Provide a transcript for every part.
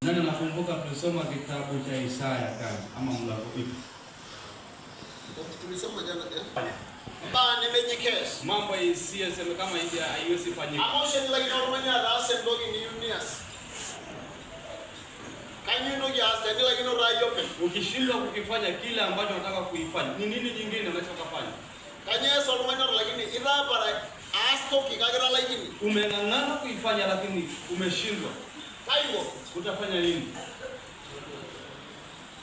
Nani nakumbuka tulisoma kitabu cha Isaya kama ama mlango ipi? Tulisoma jana eh? Ba nimenyekes. Mambo isiyosema kama hivi haiwezi fanyika. Emotion like normally rasa ndogi ni unias. Kanyo ndogi asa ni like no right open. Ukishindwa kukifanya kile ambacho unataka kuifanya, ni nini nyingine unachotaka kufanya? Kanyo so normally lakini ila para asto kikagira lakini umeng'ang'ana kuifanya lakini umeshindwa. Kaiwo utafanya nini?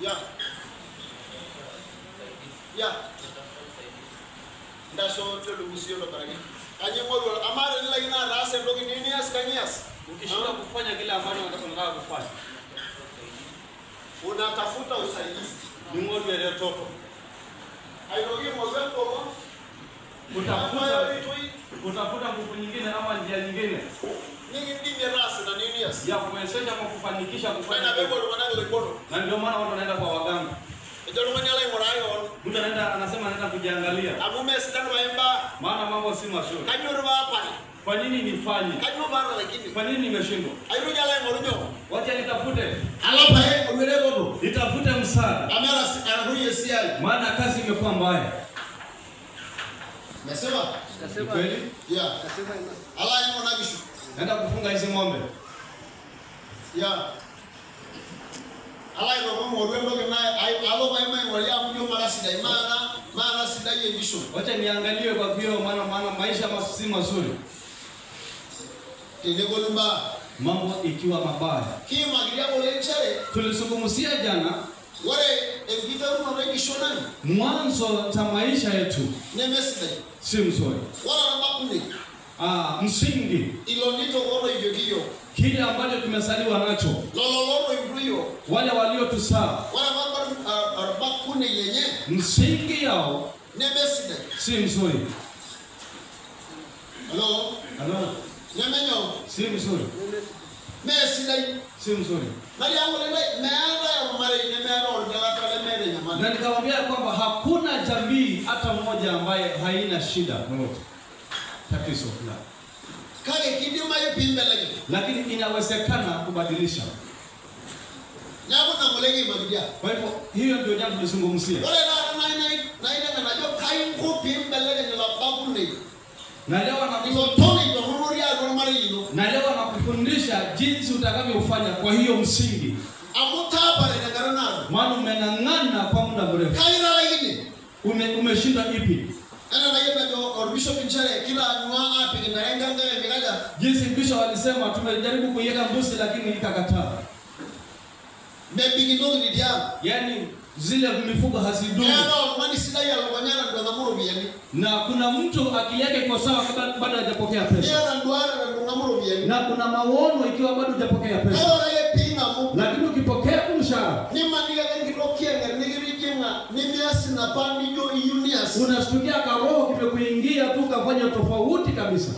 Ya. Ya. Ndaso tolu musio lo paragi. Kanyo ngoro amare ni lakini rasa ndogi ni unias kanyas. Ukishindwa kufanya kile ambacho unataka kufanya, unatafuta usaidizi. Ni ngoro ya toto. Airogi mwanzo Utafuta nguvu nyingine ama njia nyingine. Nyingi ndimi rasa na nini yes. Ya kuwezesha kwa kufanikisha kufanya. Na bebo wanalo. Na ndio maana watu wanaenda kwa waganga. Ndio maana yale morayo. Mtu anaenda anasema anaenda kujiangalia. Amume sidano waemba. Maana mambo si mazuri. Kanyo hapa. Kwa nini nifanye? Kanyo bara lakini. Kwa nini nimeshindwa? Airogi ala moronyo. Wacha nitafute. Alapa yeye olwele. Nitafute msaada. Amara anaruye siali. Maana kazi imekuwa mbaya. Nasema? Nasema. Kweli? Yeah. Nasema ina. Ala ino nagishu. Naenda kufunga hizi ng'ombe. Yeah. Ala ino ng'ombe olwembo na alo maima ngoli amjo mara sidai mara sidai yegisho. Wacha niangalie kwa kioo maana maisha si mazuri. Tenegolumba mambo ikiwa mabaya. Kimagiria bolenchere. Tulizungumzia jana wale engita runo nani? Mwanzo cha maisha yetu nemesidai si mzuri. Wala mabuni. Msingi ilonito goro iyogiyo. Kile ambacho tumesaliwa nacho. Lololoro ibruyo. Wale waliotusaa. Wala mabakune yenye. Msingi yao nemesidai si mzuri. Hello? Hello? Nemenyo si mzuri. Mesidai si mzuri. Na nikamwambia kwamba hakuna jamii hata mmoja ambaye haina shida lolote. Tatizo fulani. Lakini inawezekana kubadilisha. Kwa hivyo hiyo ndio jambo tulizungumzia. Na leo nakufundisha jinsi utakavyofanya kwa hiyo msingi. Maana umeng'ang'ana kwa muda mrefu. Umeshinda ipi? Jinsi bishop alisema tumejaribu kuiweka mbuzi lakini ikakataa. Yaani zile mifugo hazidumu. Na kuna mtu akili yake iko sawa bado hajapokea pesa. Na kuna maono ikiwa bado hujapokea pesa. Lakini ukipokea mshahara unashtukia karoho kimekuingia tu kafanya tofauti kabisa.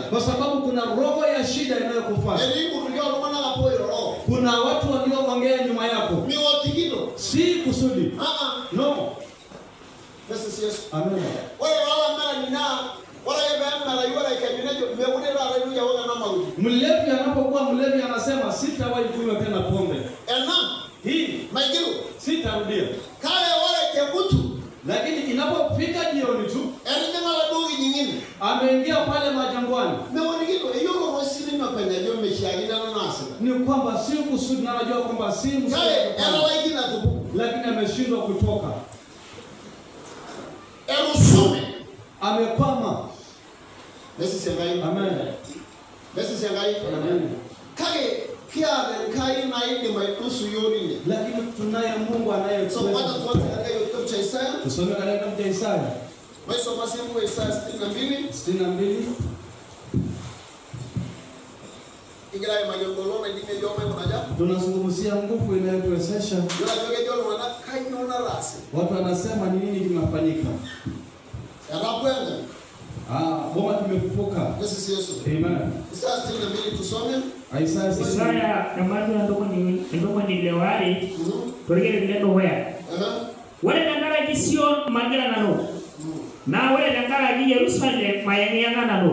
Kwa sababu kuna roho ya shida inayokufuata. Kuna watu walioongea nyuma yako. Si kusudi. No. Amen. Mlevi anapokuwa mlevi anasema sitawahi kunywa tena pombe. Hii sitarudia. Lakini inapofika jioni tu ameingia pale majangwani. Ni kwamba si kusudi na anajua kwamba si mzuri. Lakini ameshindwa kutoka. Amekwama. Amen. Amen. Lakini tunaye Mungu anayetuweza. Tusome katika kitabu cha Isaya. 62. Tunazungumzia nguvu inayotuwezesha. Watu wanasema ni nini kinafanyika? Boma kimefufuka. Amen. Isaya namatu ndoko ni lewari torigere lendo hoya. Wale tenkaraki Sion magira nanu. Na wale tenkaraki Yerusalem mayeng'iyeng'a nanu.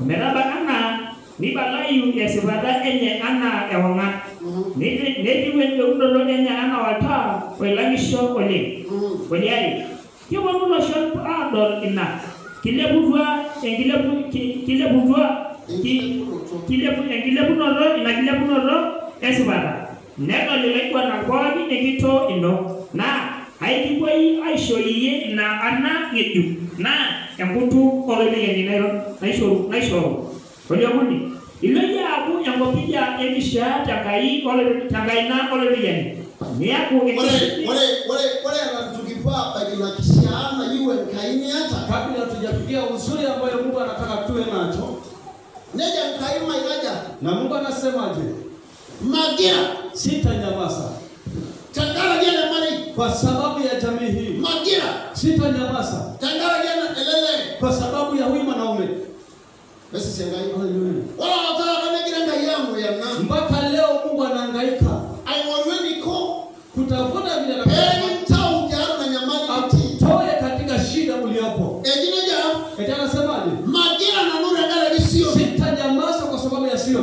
Ometaba anaa Nibalayu esipata enye anaa ewang'an. Netiu eunoto enye anaa oltaa oilang'isho oleng. Oliare, keponu iloshon aadol ina. Kileputua enkilepunoto ina kilepunoto esipata. Nedol ilaiguanak pookin enkitoo ino. Naa aikipuoi aisho iyie ina arna ng'ejuk naa enkutuk oloilepieki naishoru. Oliokuni, ilo iyie aaku enkopiyia enkishaa tenkaina oloilepiani. Niaku Ore tukipa ina kishaa nayieu Enkai niata. Kabla hatujafikia uzuri ambayo Mungu anataka tuwe nacho. Neja Enkai maikaja. Na Mungu anasemaje? Magira sitanyamaza. Tangara jana mali kwa sababu ya jamii hii. Magira sitanyamaza. Tangara jana elele kwa sababu ya huyu mwanaume. Basi sengai. Haleluya. Wala wataka negira ngai yangu ya na. Mpaka leo Mungu anahangaika. Aiworweni ko kutafuta vile na mtau na nyamali atoe katika shida uliopo. Ejina Eti anasemaje? Magira na nuru ngara sio. Sitanyamaza kwa sababu ya sio.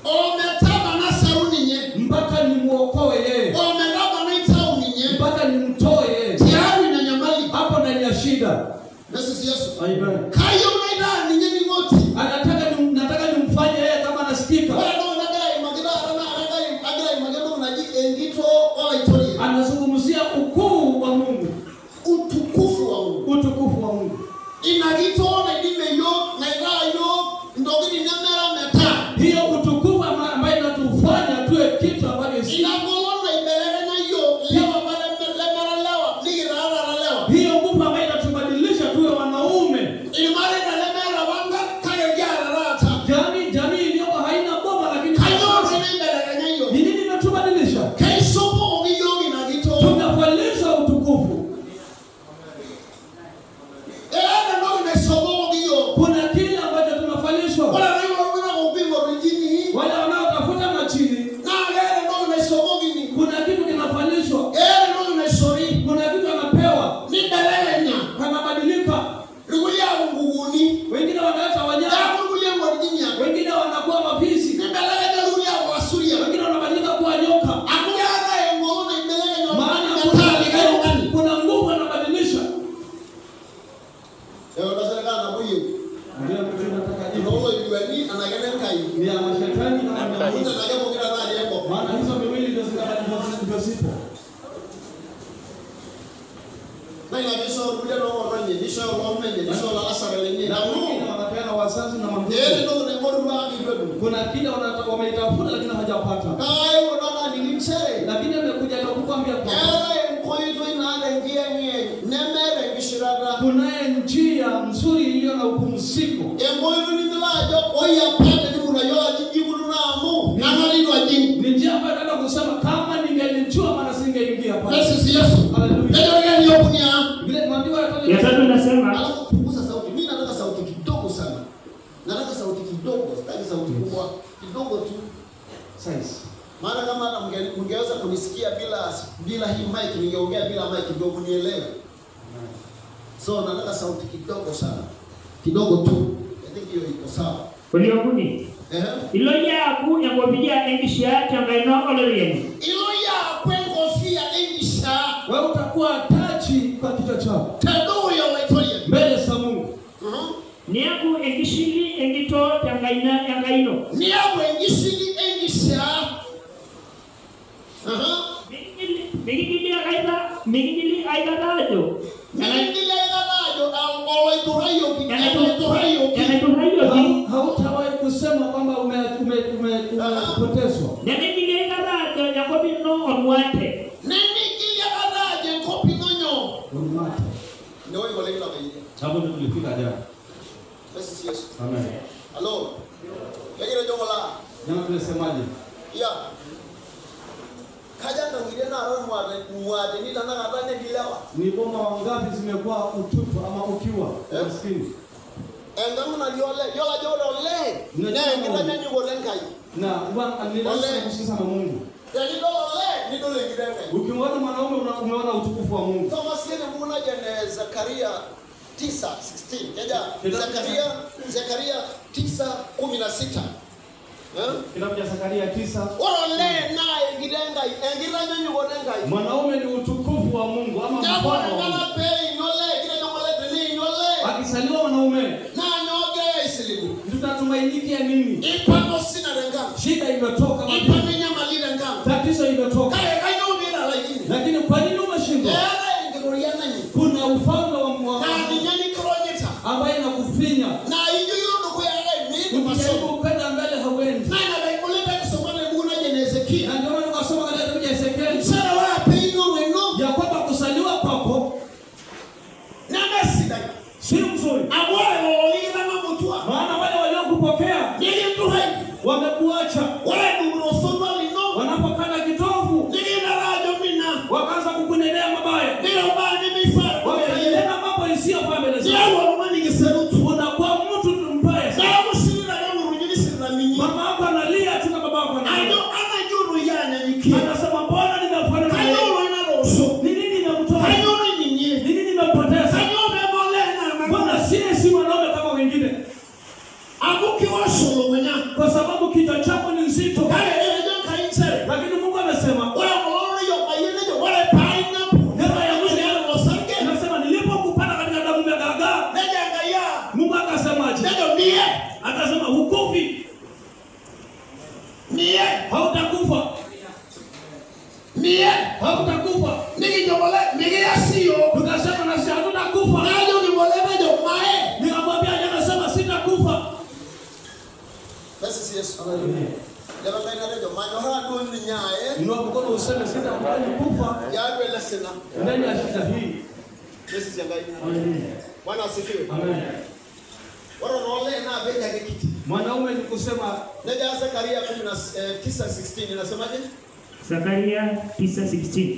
Ometaba na saruni nye mpaka nimuokoe yeye. Omelaba na itauni nye mpaka nimtoe yeye. Tiari na nyamali hapo ndani ya shida. Yesu Yesu. Amen. Kayo unaida ninye ningoti. Anataka nataka nimfanye yeye kama anasikika. Wala no nagira magira ana agira magira unaji engito wala itori. Anazungumzia ukuu wa Mungu. Utukufu wa Mungu. Utukufu wa Mungu. Inagito na dime yo na irayo ndogini nemera meta. Hiyo utukufu ambayo inatufanya tuwe kitu ambacho si. Inagolona ibelele na yo lewa bale lemera lewa nigirara lewa. Hiyo nguvu ambayo inatubadilisha tuwe wanaume. Imare na lemera wanga kage gyara rata. Jamii iliyo haina boma lakini kayo ibelele na yo. Ni nini inatubadilisha? Kaisomo ogiyogi na gito. Tunafalisha utukufu. Kuna kile ambacho tunafalishwa. Wale wanaotafuta machini. Kuna kitu kinafalishwa. Kuna kitu anapewa. Kanabadilika. Wengine wanaacha wanyama. Wengine wanakuwa mafisi. Wengine wanabadilika kuwa nyoka. Maana kuna nguvu anabadilisha. Ni ya mashetani na maana hizo miwili ndio zinabadilika ndio zipo. Na wengine wanapeana wazazi na mandugu. Kuna kile wameitafuta lakini hawajapata. Lakini amekuja leo kukuambia kwamba kunaye njia nzuri iliyo na upumziko. Ni njia ambayo nataka kusema kama ningelijua maana singeingia pale. Haleluya. Vile maandiko ya tatu inasema, alafu punguza sauti. Mimi nataka sauti kidogo sana. Nataka sauti kidogo, sitaki sauti kubwa. Kidogo tu. Size. Maana kama mngeweza kunisikia bila hii mic, ningeongea bila mic ndio mnielewe. So nataka sauti kidogo sana. Kidogo tu. I think hiyo iko sawa. Oliokuni. Ilo yaaku enkopiyia enkishaa tenkaina oloilepiani. Ilo yaaku enkofia enkishaa. Wewe utakuwa taji kwa kichwa chako. Taduya waitoria. Mbele za Mungu. Niaku enkishili enkitoo tenkaina enkaino. Niaku enkishili enkishaa. Mikigili aikata ajo. Mikigili aikata ajo oloiturayioki. Hautawahi kusema kwamba umepotezwa. Nemigili aikata ajo enkop ino ormuate. Nemigili aikata ajo enkop ino nyo. Ormuate. Ndio hiyo lengo la Biblia. Hapo ndio tulifika jana. Yesu Yesu. Amen. Hello. Lakini jongo la. Jana tulisemaje? Yeah. Kaja ngire na roho muade ni tana kata ne dilewa. Ni boma wangapi zimekuwa utupu ama ukiwa maskini? Engamu na yole yola yola le. Ne ngitanya nyugo lenkai. Na wa kusikiza na Mungu. Yani dole ni dole ngire. Ukiona mwanaume umeona utukufu wa Mungu. Kama siene Mungu na jene Zakaria 9:16. Jaja Zekaria 9:16. Kitabu cha Zekaria 9. Ore naye ngirenga engiranyo nyugonenga. Mwanaume ni utukufu wa Mungu ama mfano wa Mungu. Akisaliwa mwanaume na nyoge isilibu. Tutatumainikia nini? Ipango sina renga. Shida imetoka. Ipango nyama lile renga. Tatizo imetoka. Lakini kwa nini umeshindwa? Kuna ufalme wa Mungu ambaye inakufinya. Na hiyo hiyo ndugu yake nini masomo kwenda mbele hauendi. Na Na ndio maana tukasoma katika kitabu cha Ezekiel ya kwamba kusaliwa kwako si mzuri. Maana wale waliokupokea wamekuacha. Wanapokana kitovu wakaanza kukunenea mabaya. Wakanena mambo isiyofaa mbele zako. Unakuwa mtu mbaya. Mama yako analia tena baba yako analia. Anasema mbona nimefanana na yeye? Ni nini nimemtoa? Ni nini nimempoteza? Mbona si mwanaume kama wengine? Kwa sababu kichwa chako ni nzito. Lakini Mungu amesema anasema nilipokupata katika damu ya gaga. Mungu akasemaje? Akasema hukufi. Hautakufa. Hautakufa. Tukasema na sisi hatutakufa. Nikamwambia jana sema sitakufa. Inua mkono useme sitakubali kufa. Ndani ya shida hii. Bwana asifiwe. Amen. Mwanaume ni kusema Zekaria 9:16 inasemaje? Zekaria 9:16.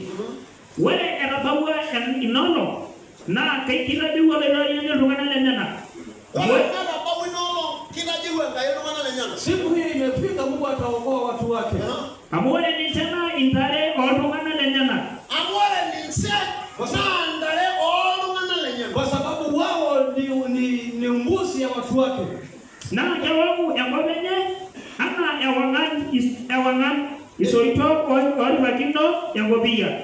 Wale erabawa inono na kaikira diwa le iltung'anak lenyenak. Siku hii imefika, Mungu ataokoa watu wake. Amu ore ninche naa intare ooltung'anak lenyenak. Amu ore ninche naa intare ooltung'anak lenyenak. Kwa sababu wao ni mbuzi ya watu wake. Naa keoku enkop enye anaa ewang'an isoitok ooripakino enkopiyia.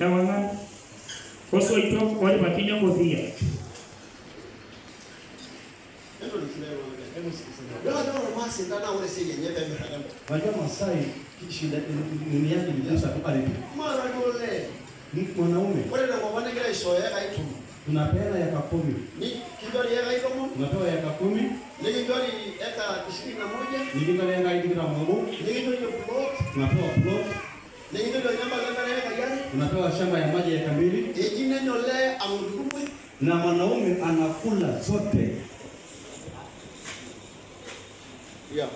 Ewang'an osoitok ooripakino enkopiyia. Wajua Masai shida nini yake ni jinsi ardhi. Ni mwanaume. Tunapeana eka 10. Tunapewa eka 10. Nikidori eka 21. Tunapewa plot. Tunapewa shamba ya maji eka 2. Na mwanaume anakula zote. Yeah.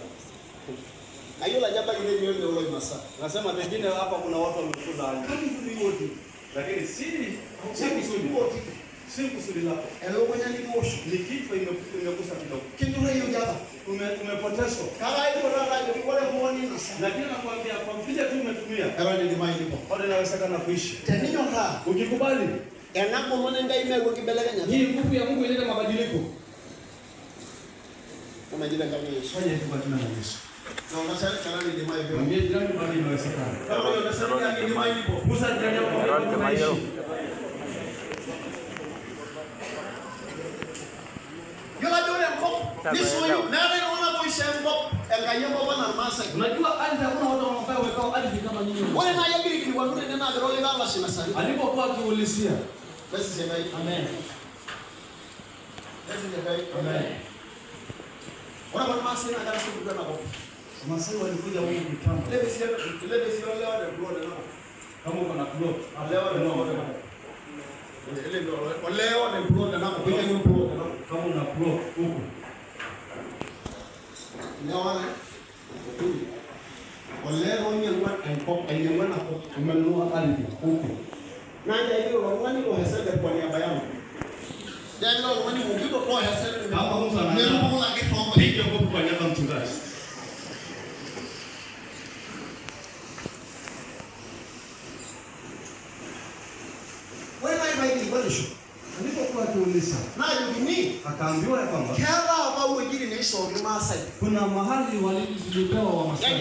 Nasema pengine hapa kuna watu wamekula lakini si kusudi. Si kusudi lako. Ni kichwa imekusa kidogo. Umepotezwa. Lakini nakwambia kwa vile tu umetumia bado inawezekana kuishi. Ukikubali hii nguvu ya Mungu ilete mabadiliko. Fanya hivi kwa jina la Yesu. Mwambie jirani bado inawezekana. Musa jirani yako bado unaishi. Unajua ardhi hakuna watu ambao wamekao ardhi kama nyinyi. Alipokuwa akiulizia. Amen. Amen. Masai walikuja huku kitambo. Kama uko na plot, kama una plot huku. Umenunua ardhi huko. Kama mtu anapiga kofi kwa niaba ya mchungaji. Alipokuwa akiuliza, akaambiwa ya kwamba kuna mahali walipewa wa Masai.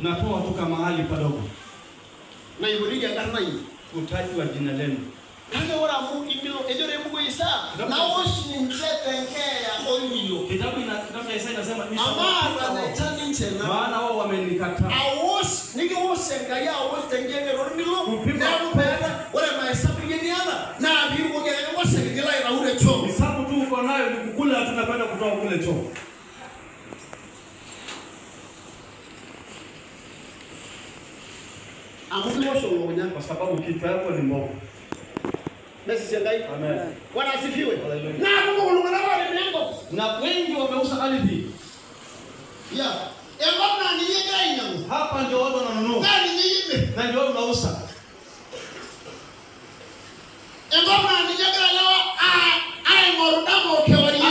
Natoa toka mahali padogo. Utajwa jina lenu. Kitabu cha Isaya inasema maana wao wamenikataa. Hesabu tu uko nayo ni kukula, tunakwenda kutoa kule choo. Kwa sababu kichwa yako ni mbovu. Amen. Na wengi wameuza ardhi. Hapa ndio watu wananunua. Na ndio watu wanauza.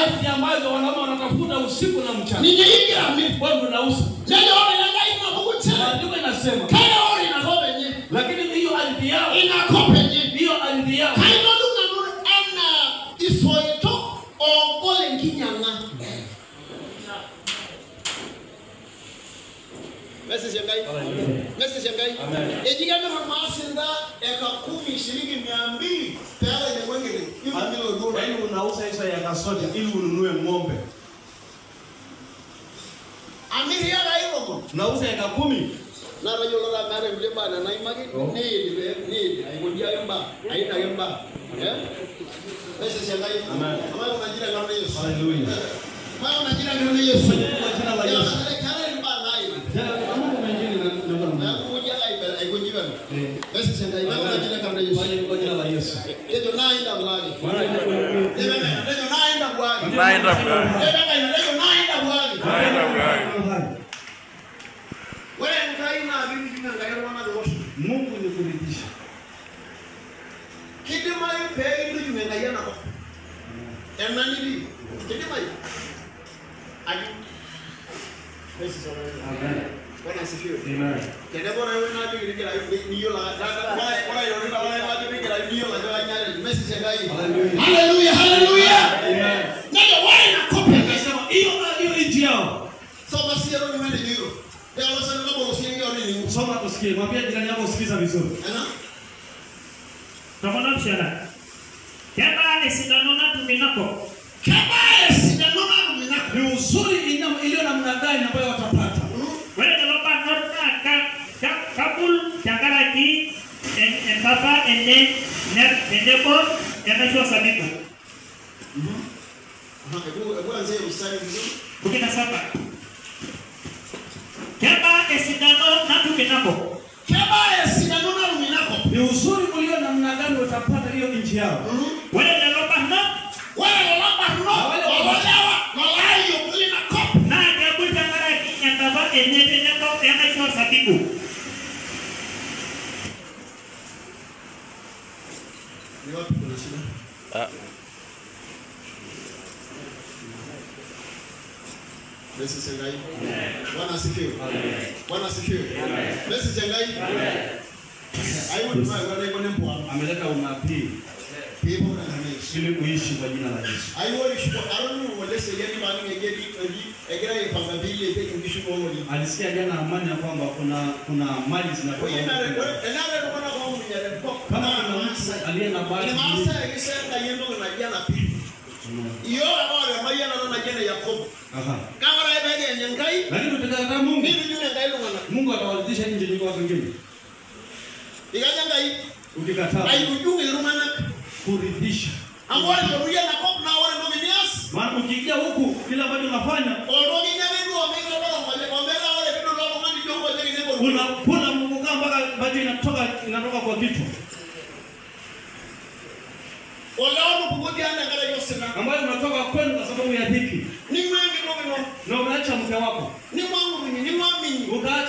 Ardhi ambazo wanaume wanatafuta usiku na mchana. Wewe unauza. Maandiko inasema lakini hiyo ardhi yao, hiyo ardhi yao Yaani unauza hizo ya kasoja ili ununue ng'ombe. Unauza eka 10. Hallelujah. Mungu ni kuridhisha. Amen. Hallelujah, hallelujah. Amen. Hiyo nchi yao. Soma tusikie. Mwambie jirani yako usikiza vizuri. Tomona mshana. Ni uzuri iliyo namna gani ambayo watapata. Ni uzuri ulio namna gani watapata hiyo nchi yao. Ameleta unabii ili kuishi kwa jina la Yesu. Alisikia jana amani ya kwamba kuna mali zinatoka. Kama aliye na bahati Lakini utakataa Mungu, Mungu atawarudisha nje nyinyi watu wengine. Ukikataa kuridhisha. Maana ukiingia huku kila ambacho unafanya unakula Mungu mpaka maji inatoka kwa kichwa. Ambayo unatoka kwenu kwa sababu ya dhiki. Na umeacha mke wako. Ukaacha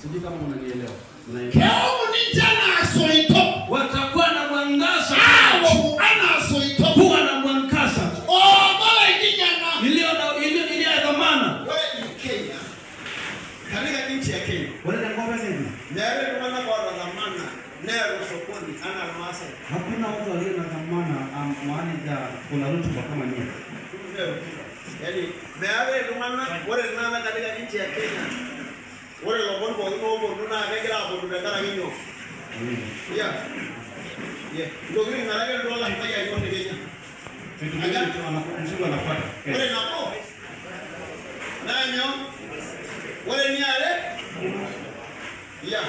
Sijui kama unanielewa. Watakuwa na mwangaza. Kuwa na mwangaza. Iliyo ya dhamana. Wewe ni Kenya. Katika nchi ya Kenya. Hakuna watu walio na dhamana mahali kuna rutuba kama nyinyi. Yaani ore nana katika nchi ya Kenya. Ore lomon pookin ooponu naa kegira aaponu tenkaraki nyoo? Yeah. Yeah. Ntokitin nara ake toolashumba aiko te Kenya. Mzungu anafuata. Ore nabo naa nyoo? Ore eniare? Yeah.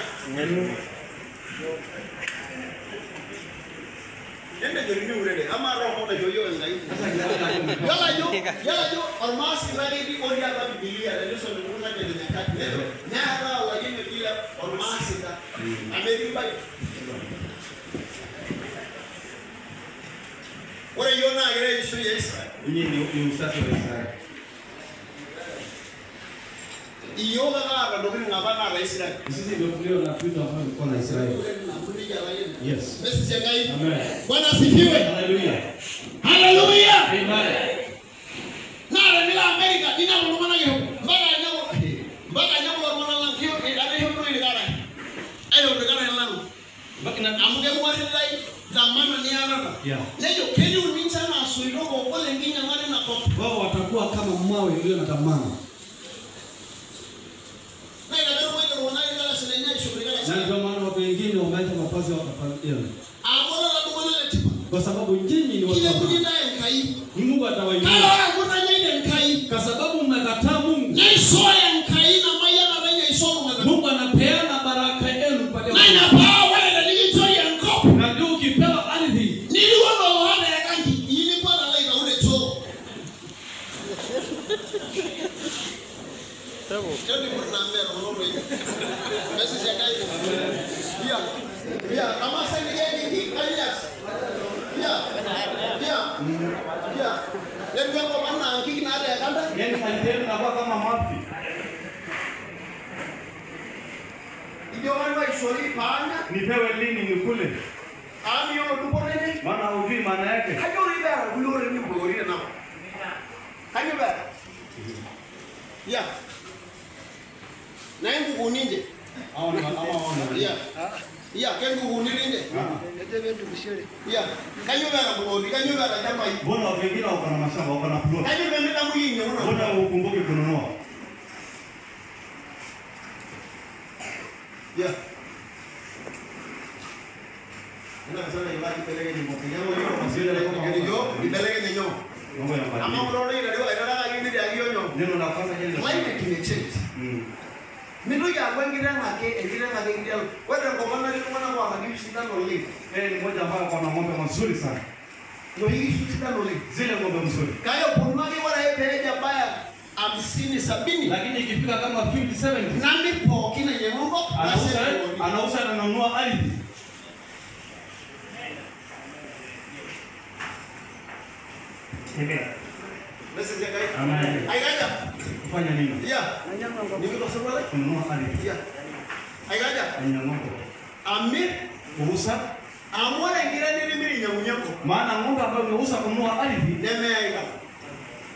Yala ormaasi rariri oria la Biblia leso nikuza kwenye nyakati leo nyara wageni bila ormaasi da ameriba ore yona agere isu ya Israel Ninyi ni usafi wa Israel. Iyo gaga ndokin ngabana la Israel. Sisi ndio tulio na vitu ambavyo vilikuwa na Israel. Yes. Amen. Bwana asifiwe. Hallelujah. Hallelujah. Amen. Na nila America dina mulumana yo mpaka nyabo mwana langio ane hiyo ile gara. Ayo gara langu. Mpaka na amuge mwari lai zamana ni araba. Lejo kenyu mincha na suirogo kole nginya ngare na kwa. Wao watakuwa kama mawe iliyo na dhamana. Na ndio maana watu wengine wameacha mavazi wakafalia. Kwa sababu nyinyi ni watu. Mungu atawainua. Kwa sababu mmekataa Mungu. Mungu anapeana baraka yenu pale. Na ndio ukipewa ardhi. Nipewe lini nikule? Maana hujui maana yake. Yeah. Na nguvu ninje. Yeah. Yeah, kengu ninje. Yeah. Kanyo bera bulori, kanyo bera jamba hii. Mbona wengine wako na mashamba, wako na plot? Kanyo bera mwingi unaona. Mbona ukumbuke kununua? Yeah. Ina sana ibaki peleke ni mmoja wao hiyo masira yo ipeleke ni nyo. Ama mrone ile ndio inataka yini ya hiyo nyo. Neno la kwanza hili. Climate imechange. Mito ya wengira ngake egira ngake ndio wewe kwa maana ni mwana kwa ngaki shida noli. Eh, ni mmoja ambaye kwa ng'ombe mazuri sana. Ndio hii shida noli. Zile ng'ombe mzuri. Kayo ponmani wala yeye baya 50 70. Lakini ikifika kama 50 70. Nami pokina nyemongo anauza na ananunua ardhi. Amen. Amen. Aigaja. Kufanya nini? Yeah. Niko kununua ardhi. Yeah. Aigaja. Anyangongo. Amir kuuza amora ngira nini miri nyamunyango. Maana ng'ombe ambayo umeuza kununua ardhi neme aiga.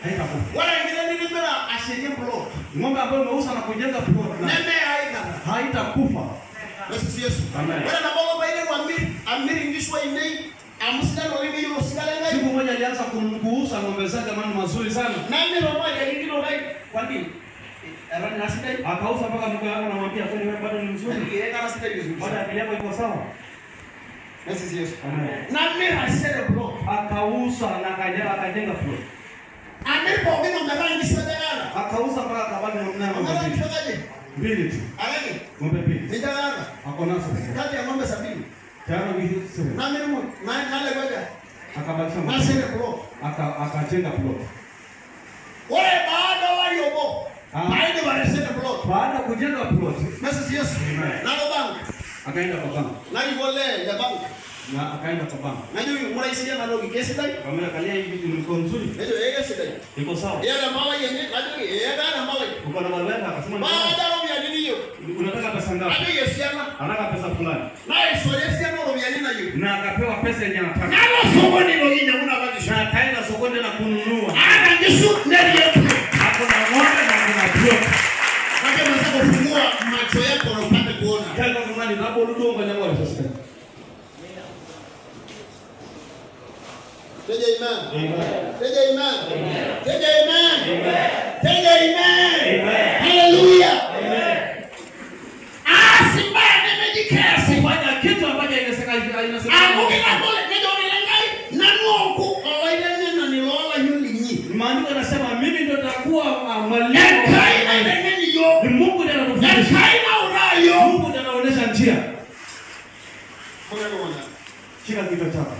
Haitakufa. Wala ngira nini mira ashenye plot. Ng'ombe ambayo umeuza na kujenga plot neme aiga. Haitakufa. Yesu Yesu. Amen. Wala na baba baile wa amir amir ngishwa inei amsida no hivi yo sigale ngai. Siku moja alianza kuuza ng'ombe zake maana mazuri sana. Nami romo ya ngiro ngai kwa nini? Arani nasidai akauza mpaka mke wangu anamwambia kweli wewe bado ni mzuri. Yeye kama sidai vizuri. Bado akili yako iko sawa. Yesu Yesu. Amen. Nami asere plot. Akauza na akajenga plot. Amir pokino merangi sidai. Akauza mpaka akabaki na ng'ombe mbili. Mbili tu. Arani. Ng'ombe mbili. Nitagana. Ako nazo. Kati ya ng'ombe 70. Tano mbili sema. Nami na nale goja. Akabakisha. Asere plot. Akajenga plot. Wale baada waliobo. Baada waresete plot. Baada kujenga plot. Yesu Yesu. Nalo bank. Akaenda kwa bank. Na yule ya bank. Na akaenda kwa bank. Na yule mraisi ya nalo kesi dai. Kamera kalia hivi ni nzuri. Ndio yeye kesi dai. Iko sawa. Yeye na mama yenyewe, najua yeye na mama. Uko na barua akasema baada ya nini hiyo? Unataka pesa ngapi? Anataka pesa fulani. Na akapewa pesa yenye anataka. Na akaenda sokoni na kununua. Ako na ng'ombe na kuna plot. Kufungua macho yako na upate kuona. Say amen. Amen. Say amen. Amen. Say amen. Amen. Say amen. Amen. Hallelujah. Amen. Asimba nemejikesi. Fanya kitu ambacho inasemekana. Amuki na kole nejo nilengai na nuoku owailene na nilola yulinyi. Maandiko yanasema mimi ndio nitakuwa mwalimu. Enkai na neni yo. Ni Mungu ndiye anatufundisha. Enkai na urayo. Mungu ndiye anaonyesha njia. Shika kichwa chako.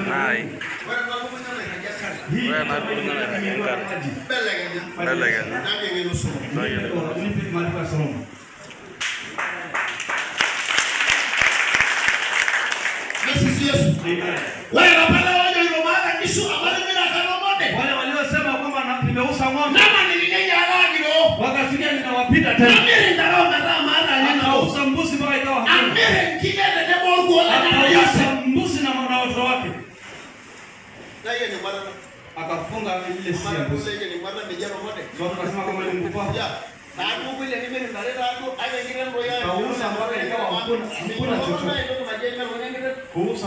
Nai. Wale waliosema kwamba nimeuza ng'ombe, wakasikia ninawapita tena. Akauza mbuzi mpaka ikawa hakuna. Akauza mbuzi na watoto wake. Akafunga ile si ya mbuzi. So tukasema kama ni mkufa. Akauza mpaka ikawa hakuna chochote. Kuuza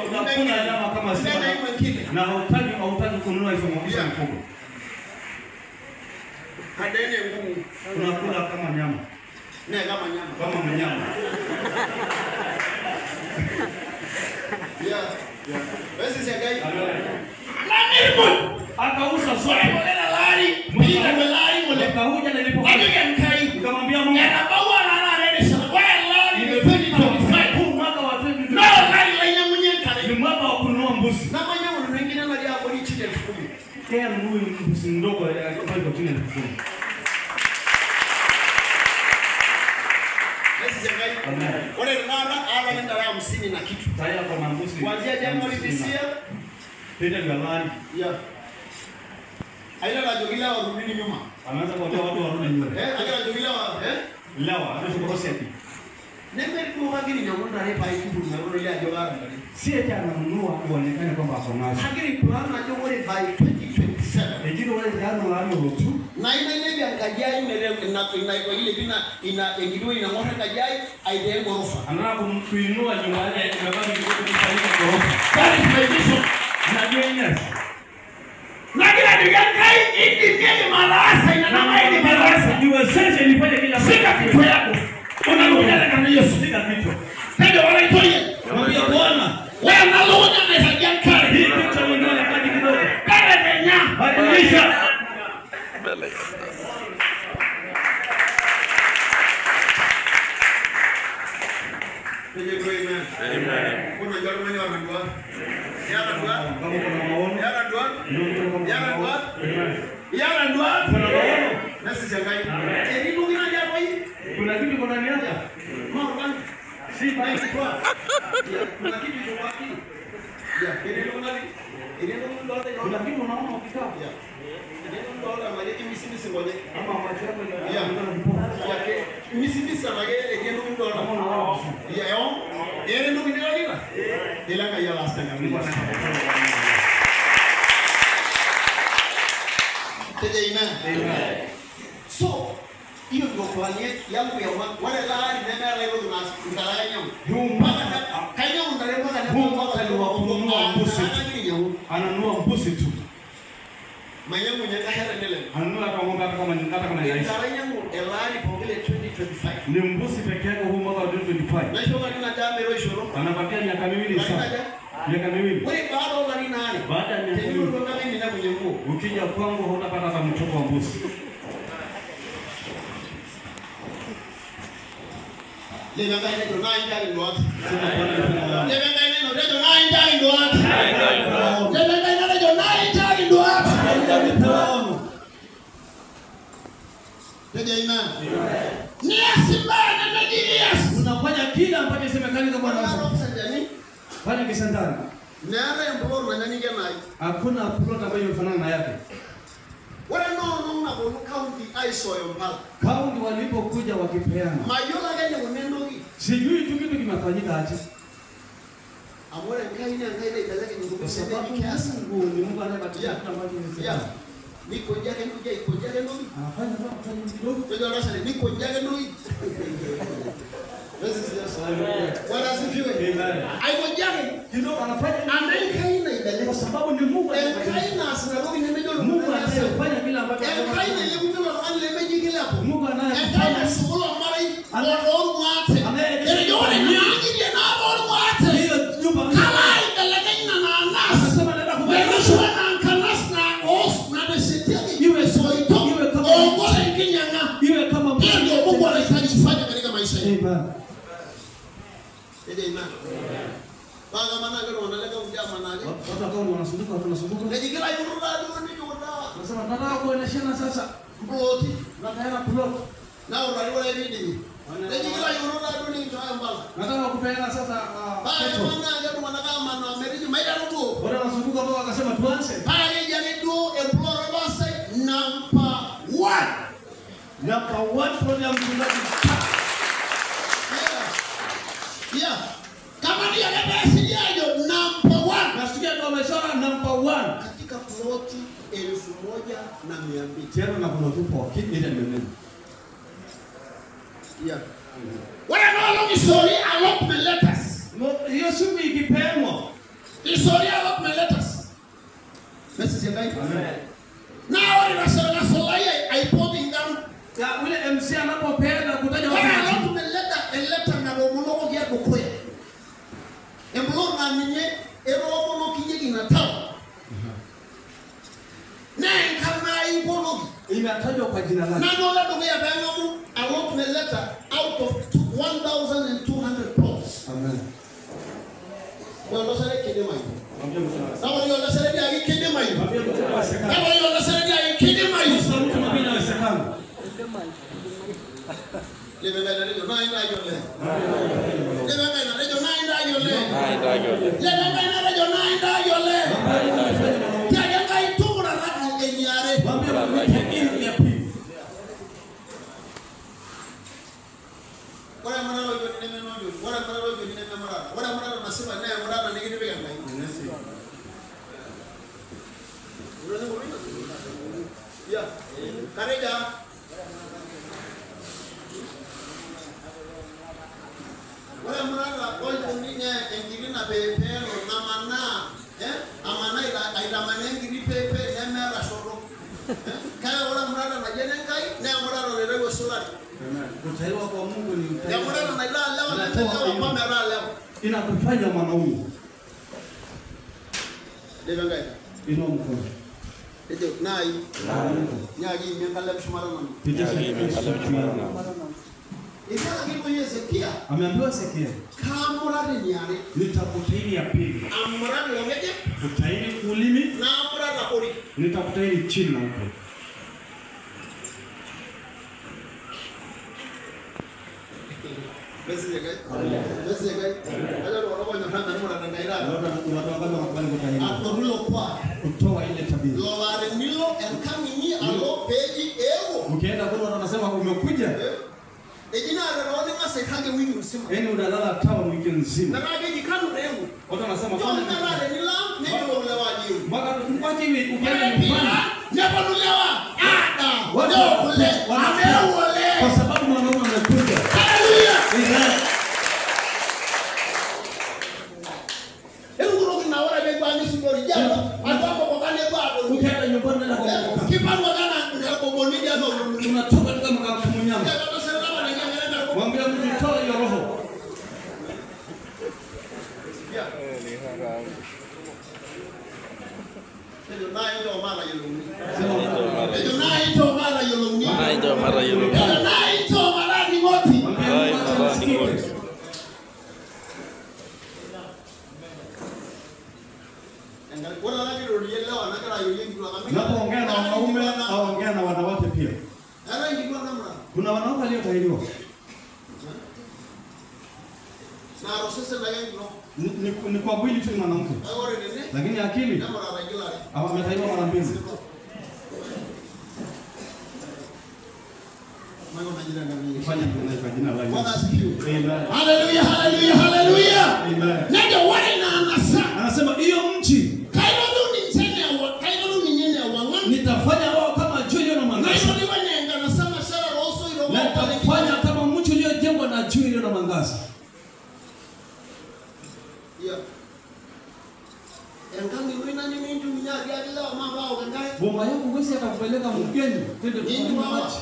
unakula nyama kama simba na hautaki kununua hizo mifugo. Unakula kama nyama. Kama mnyama. Akauza zote. Nikakuja nilipokuja nikamwambia Mungu, huu mwaka wa 2025 ni mwaka wa kununua mbuzi. Tena nunue mbuzi mdogo ambaye kwa chini ya 10,000. Tayari kwa mbuzi. Kuanzia Januari this year Peter Galani. Yeah. Aina la jogila warudi nyuma. Anaanza kuambia watu warudi nyuma. Aina la jogila wa Lawa, anaweza kukosa eti. Nembe kwa hagiri nyamonda repa ikubu na ile ajoga. Si eti ananunua kuonekana kwamba ako nazo. Hagiri plan na jogore by 2027. Ejiro wale jana wale rotu. Na ina ile biangalia imere na ina ile bina ina engiriwe ina ngora ngajai aide gorofa. Anataka kuinua nyumba yake imebaki kufanyika gorofa. That is my vision. Najua yes. Nagira nigangai indi ndiye malasa ina na maili malasa. Niwezeshe nifanye kila Shika kichwa yako. Unarudia na Yesu shika kichwa. Ndio wanaitoia. Mwambie Bwana, wewe unaloona message kali. Hii kichwa mwenyewe kadi kidogo. Kale kenya. Badilisha. Amen. Kuna jarumani wa mandua. Yara dua. Kama kuna maono. Yara dua. Yara dua. Yara dua. Kuna maono. Nasi shangai. Eri dungina dia koi. Kuna kitu kwa ndani yako? Maono. Si basi kwa. Kuna kitu kwa akili. Ya, eri dungina. Eri dungina. Kuna kitu unaona ukikaa. Ya. Eri dungina maji misi ngoje. Ama macho yako yanaona vipofu. Yake misi misi amage eri dungina. Ya, yo. Eri dungina lina. Ila kaya last time. Amen. So, hiyo ndio plan yangu ya wale lari nenda leo tunasindalanya. Kanya undarema kana mwaka ni wa kununua mbuzi. Ananunua mbuzi tu. Manyangu nyaka hera nile. Ananunua kama ng'ombe hata kama hata kama ni rahisi. Ndaranya elari pongele 2025. Ni mbuzi peke yake huu mwaka wa 2025. Na shoga nina jamero ishoro. Anapatia miaka miwili sasa. Miaka miwili. Wewe bado unani nani? Baada ya miaka miwili. Ukija kwangu hutapata hata mtoto wa mbuzi. Unafanya kila ambacho semekani kwa Bwana. Fanya kisandani. Hakuna plot ambayo imefanana na yake. Kaunti walipokuja wakipeana, sijui tu kitu kimefanyika aje. Kwa sababu Mungu ni Mungu anayebadilisha kitu ambacho ni anafanya kama kidogo. Kwa sababu ni Mungu anayefanya kila ambacho Mungu anayefanya. Number one problem. Yeah. Kama ni number one. Nasikia tumesoma number one. Katika ploti 1200. Tena na kuna tupo kile ndio. Yeah. Wala no long story allotment letters. No, hiyo siku ikipeanwa. Story allotment letters. Message ya Bible. Na wale nasema solai I put in them. Ya ule MC anapopeana kutaja watu. Wala allotment letter a letter na romulo ya dukuya. Emlo na ninye eromono kinye inatao. Na kama ipono imetajwa kwa jina lake. Na no la dukuya bangamu allotment letter out of 1200 plots. Amen. Well, sare kede mai. Sawa yo sare dia kede mai. Sawa yo sare dia kede mai. Inakufanya mwanaume. Inua mkono. Ameambiwa Hezekia, nitakutahiri ya pili. Kutahiri ulimi, nitakutahiri chini na huko. Kutoa ile tabia. Ukienda kule wanasema umekuja. Yaani unalala town wiki nzima. Watu wanasema mpaka hivi ukienda nyumbani kwa sababu mwanaume amekuja. Hallelujah. Ukienda nyumbani na tunatoka katika mkamunyama. Mwambie mtu toa hiyo roho. Unapoongea na wanaume au ongea na wanawake pia. Kuna wanawake waliotahiriwa. Ni kwa mwili tu ni mwanamke. Lakini akili ametaiwa mara mbili. Hallelujah, hallelujah, hallelujah. Amen. Anasema hiyo mchi nitafanya wao kama jua iliyo na mwangaza. Na nitafanya kama mchi uliojengwa na jua iliyo na mwangaza. Boma yako huwezi akapeleka mgeni twende tunywe maji.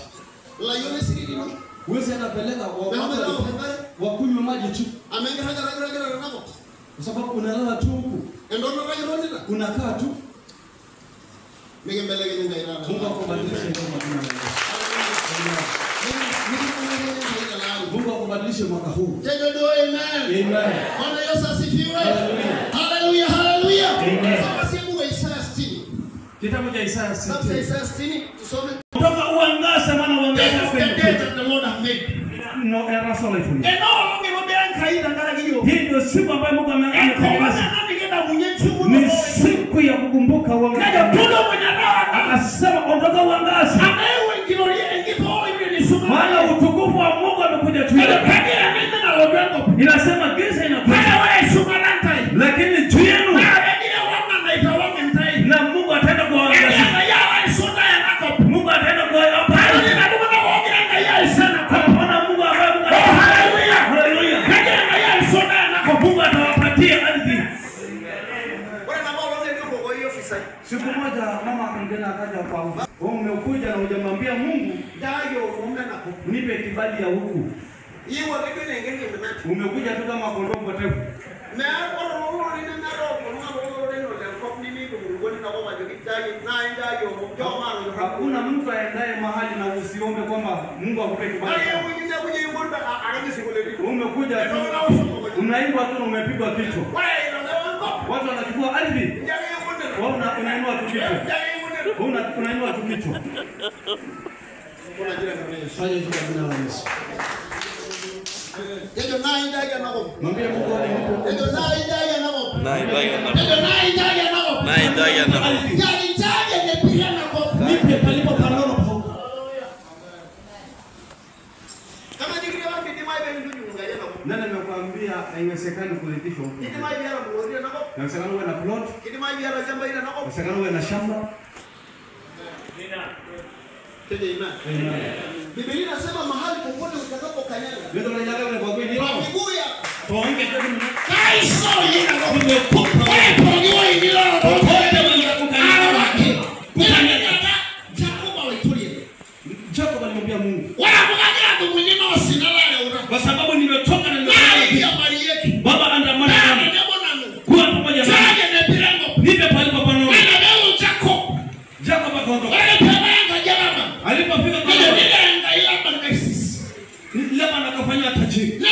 Huwezi akapeleka wakunywe maji tu. Kwa sababu unalala tu huku. Unakaa tu. Mungu akubadilishe Mungu akubadilishe mwaka huu. Amen. Bwana Yesu asifiwe. Hallelujah, hallelujah. Soma simu ya Isaya 60. Kitabu cha Isaya 60. Isaya 60 tusome. Kutoka uangaze maana uangaze No era solo ifuni. Hii ndio siku ambayo Mungu ametangaza. Ni siku ya kukumbuka uangaze. Akasema ondoka uangaze. Maana utukufu wa Mungu amekuja juu. Inasema giza inakuja. Lakini juu yenu na Mungu ataenda kuwaangazia. Mungu ataenda kuwapa. Hapana Mungu ambaye Mungu. Hallelujah. Mungu atawapatia ardhi. Siku moja mama akamgena akaja kwa wewe umekuja na hujamwambia Mungu nipe kibali ya huku. Umekuja tu kama kondoo mpotevu. Hakuna mtu aendaye mahali na usiombe kwamba Mungu akupe kibali. Umekuja tu unaimba tu na umepigwa kichwa. Watu wanachukua ardhi. Wewe unainua tu kichwa. Wewe unainua tu kichwa. Mwambie Mungu anipe. Nipe palipo panono huko. Nani amekwambia haiwezekani kurithishwa huko? Inawezekana uwe na plot. Inawezekana uwe na shamba. Biblia inasema mahali popote utakapokanyaga. Ndio tunanyaga kwa kweli. Kwa miguu yako. Tuonge tu. Kaiso yina nimekupa. Wewe pongiwa inilo popote utakapokanyaga. Jacob alitulia. Jacob alimwambia Mungu. Wala mkagira mwingine usinalale una. Kwa sababu nimetoka na nimekuja. Baba andamana nami. Kuwa pamoja nami. Nipe palipo panono. Jacob akaondoka. Alipofika kwa Laban akafanywa tajiri.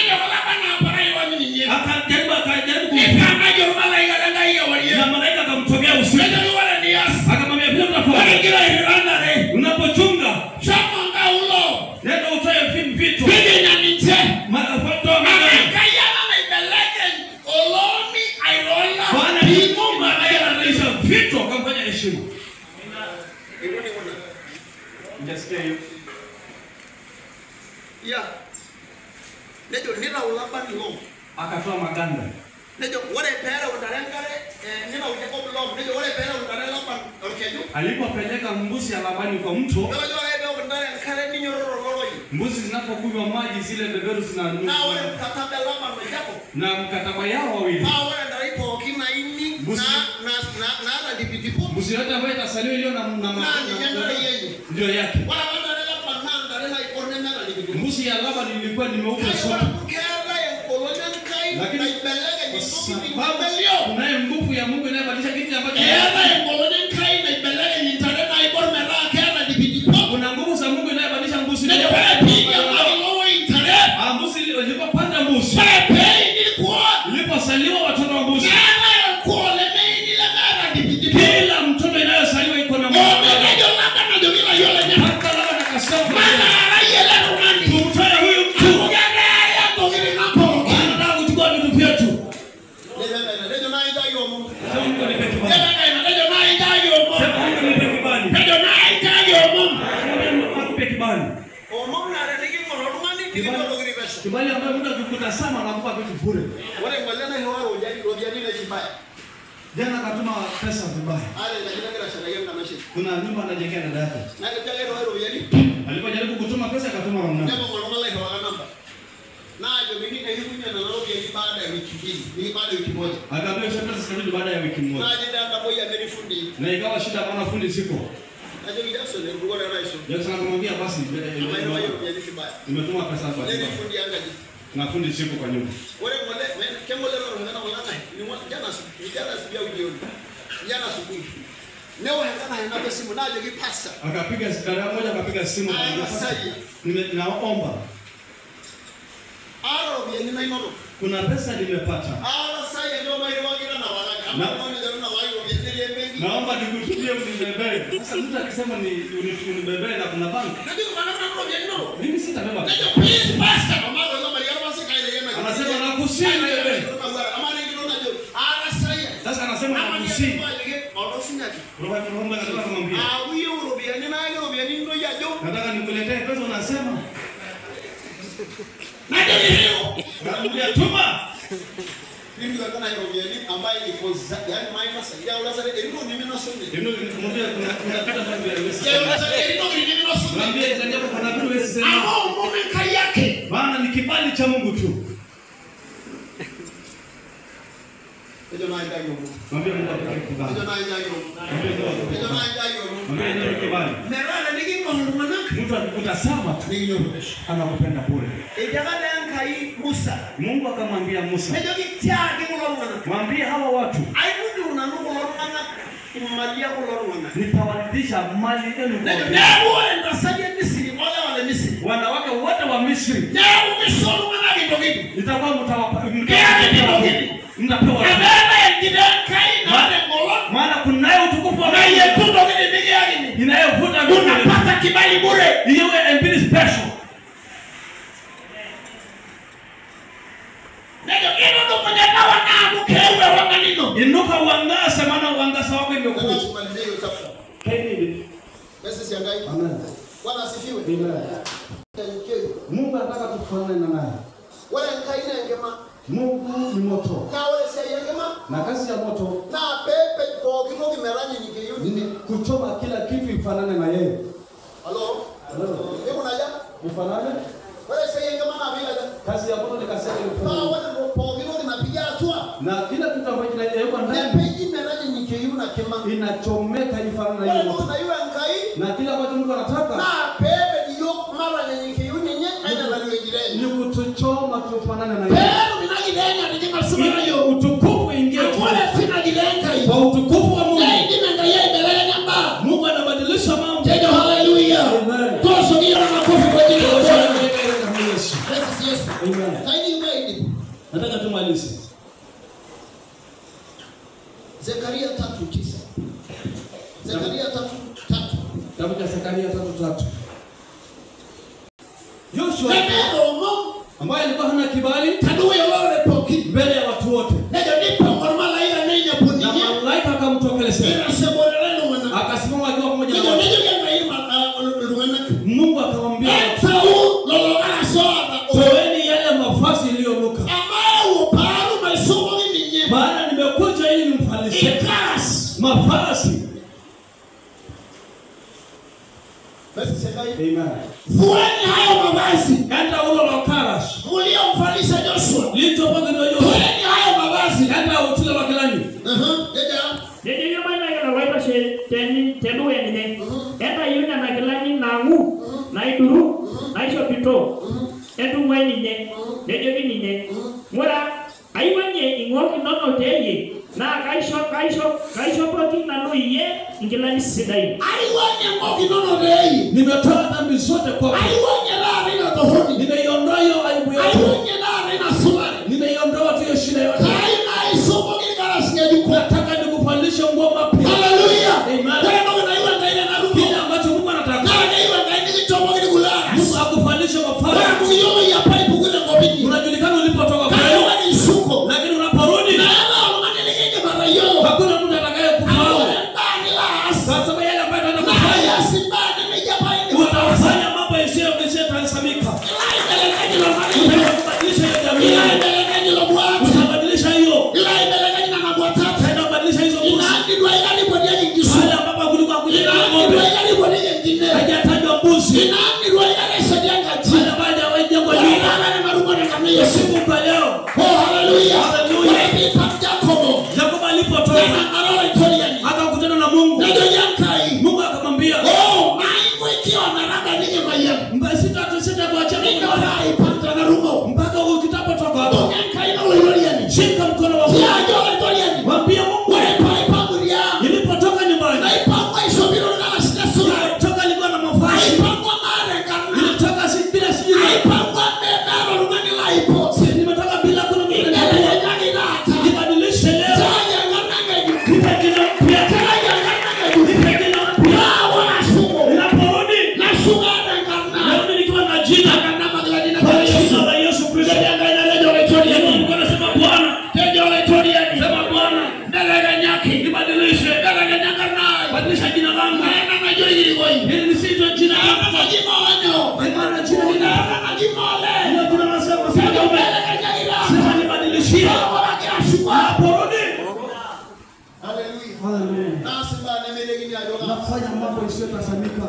Akajaribu kumfanya. Na malaika akamtokea usiku. Akamwambia vile utafanya. Unapochunga nenda utoe vitu. Bwana ni Mungu anayebadilisha vitu akamfanya heshima. Nijasikia hiyo. Yeah. Nejo nina Laban long. Akatoa maganda. Nejo wale pera utarengare nina Jacob long. Nejo wale pera utare Laban orkeju. Alipopeleka mbuzi ya Labani kwa mto. Nejo wale pera utare kare ninyororo loroi. Mbuzi zinapokunywa maji zile beberu zinanuka. Na wale mkataba Laban na Jacob. Na mkataba yao wawili. Na wale ndaipo kina ini na na na na dipitipo. Mbuzi yote ambayo itasaliwa iliyo na ndio yake. Wala Mbuzi ya Laban ilikuwa ni meupe sana. Lakini sababu kunaye nguvu ya Mungu inayobadilisha kitu ambacho kuna nguvu za Mungu inayobadilisha mbuzi. Mbuzi ilipopanda mbuzi. Iliposaliwa watoto wa mbuzi. Kila mtoto inayosaliwa iko na Mungu. Hata Laban akasema tumtoe huyu mtu. Anataka kuchukua vitu vyetu. Kibali ambayo mtu akikutazama anakupa vitu bure. Jana akatuma pesa vibaya. Kuna nyumba anajengea dada yake. Alipojaribu kutuma pesa akatuma kwa mnamo. Akaambiwa pesa zitarudi baada ya wiki moja. Na ikawa shida kwa fundi siko. Jackson akamwambia basi nimetuma pesa hapa. Na fundi siko kwa nyumba. Akapiga dada moja akapiga simu naomba. Kuna pesa nimepata. Naomba nikutumie unibebee. Sasa mtu akisema ni unibebee na kuna bank. Mimi sitabeba. Anasema nakusihi nibebee. Sasa anasema nakusihi. Roho anataka kumwambia. Nataka nikuletee pesa unasema. Nakuambia tuma. Maana ni kibali cha Mungu tu. Mwambie Mungu akupe kibali. Mwambie Mungu kibali. Mtu akikutazama tu anakupenda bure. Mungu akamwambia Musa, mwambie hawa watu nitawarudisha mali yenu. Wanawake wote wa Misri nitakuwa mtapewa. Maana kunayo utukufu wa Mungu inayovuta, unapata kibali bure. Iwe mbili special. Inuka uangaze, maana uangaza wako imekuja. Amen. Mungu anataka tufanane na naye. Mungu ni moto. Na kazi ya moto ni kuchoma kila kitu ifanane na yeye. Ifanane? Kazi ya moto ni kazi ya ifanane. Na kila kitu ambacho kinawekwa ndani inachomeka ifanane na yeye. Na kila ambacho Mungu anataka ni kutuchoma tufanane na yeye. Utukufu ingie kwa utukufu wa Mungu. Mungu anabadilisha mambo. Haleluya. Amen. Nataka tumalize. Zekaria 3:9. Zekaria 3:3. Kitabu cha Zekaria 3:3. Joshua ambaye alikuwa hana kibali mbele ya watu wote, na malaika akamtokelezea, akasimama akiwa pamoja na watu. Mungu akamwambia, toeni yale mavazi iliyonuka, maana nimekuja ili nimfalishe mavazi. Amen. Vueni hayo mavazi. Kanda ulo lokarash. Mliomvalisha Joshua. Litopoke Joshua. Vueni hayo mavazi. Kanda utile wakilani. Deda. Dede yomana kana waipa she teni tenu yenine. Enda yuna na kilani nangu. Na iduru. Na isho pito. Endu mwenine. Dede vinine. Mwera aiwanye ingoki nono teye. Na kaisho poti nanu iye ingilani sidai. Aiwanye ngoki nono teye. Nimetoa dhambi zote kwako. Aiwanye dhambi na tohoni. Nimeiondoa hiyo aibu yote. Aiwanye dhambi na sulari. Nimeiondoa tu hiyo shida yote. Kaina isoko kile karasi. Nataka nikuvalishe nguo mapya. Haleluya. Amen. Tena na iwa na ruko. Kile ambacho Mungu anataka. Na iwa na ile kile kulala. Mungu akuvalishe mavazi. Wewe hiyo ya paipu kule ngobini. Unajulikana ulipotoka kwa. Kaina ni shuko. Lakini unaporudi na hakuna mtu atakayekufahamu. Sasa yale ambayo anakufanya utafanya mambo yasiyo yasiyotasamika. Mpaka ukitapotoka hapo. Shika mkono wa Mungu. Mwambie Mungu, nilipotoka nyumbani, nilitoka nilikuwa na mavazi. Nilitoka si bila sijui. Nimetoka bila kuna mtu. Nibadilishe leo. Nipe jina mpya. Nipe jina mpya. Ninaporudi, narudi nikiwa na jina. Kwa jina la Yesu Kristo. Inua mkono, sema Bwana. Sema Bwana, nibadilishe. Badilisha jina langu. Ili nisiitwe jina lako. Maana jina lina. Ndio kuna nasema sema nibadilishie. Naporudi. Haleluya. Haleluya. Nafanya mambo isiyotasamika.